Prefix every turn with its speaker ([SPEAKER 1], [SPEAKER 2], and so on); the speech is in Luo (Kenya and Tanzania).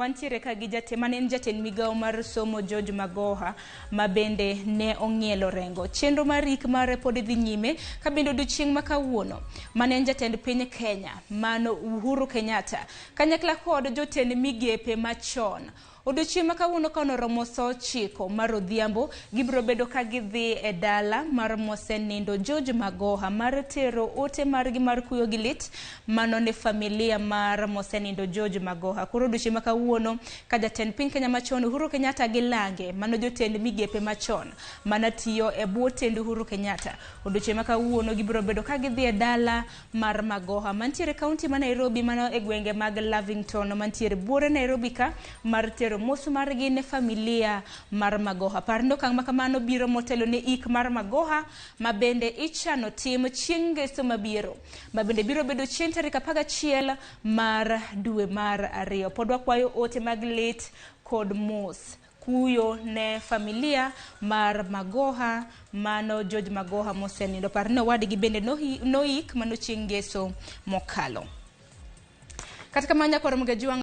[SPEAKER 1] Wantiere ka gi jate mane en jatend migawo mar somo George Magoha ma bende ne ong'ielo rengo. Chenro mar ik mare pod dhi nyime ka bende odiochieng' ma kawuono mane en jatend piny Kenya mano Uhuru Kenyatta kanyakla kod jotend migepe machon. Odiochieng' ma kawuono ka noromo saa 9 mar odhiambo, gibiro bedo ka gidhi e dala mar mosenindo George Magoha mar tero ote margi mar kuyo gi lit mano ne familia mar mosenindo George Magoha. Koro odiochieng' ma kawuono ka jatend piny Kenya machon Uhuru Kenyatta gi lange mano jotend migepe machon mana tiyo e bwo tend Uhuru Kenyatta. Odiochieng' ma kawuono gibiro bedo ka gidhi e dala mar Magoha mantiere kaunti ma Nairobi mano e gwenge mag Lavington mantiere buore Nairobi ka mar tero mos margi ne familia mar Magoha. Par ni okang' ma kamano biro motelo ne ik mar Magoha ma bende ichano tim chieng' ngeso mabiro ma bende biro bedo chieng' tarik 11 mar dwe mar 2. Pod wakwayo ote mag lit kod mos kuyo ne familia mar Magoha mano George Magoha mosenindo. Par ni owadgi bende noik mano chieng' ngeso mokalo. Kata kamano nyakwar Mgajwang'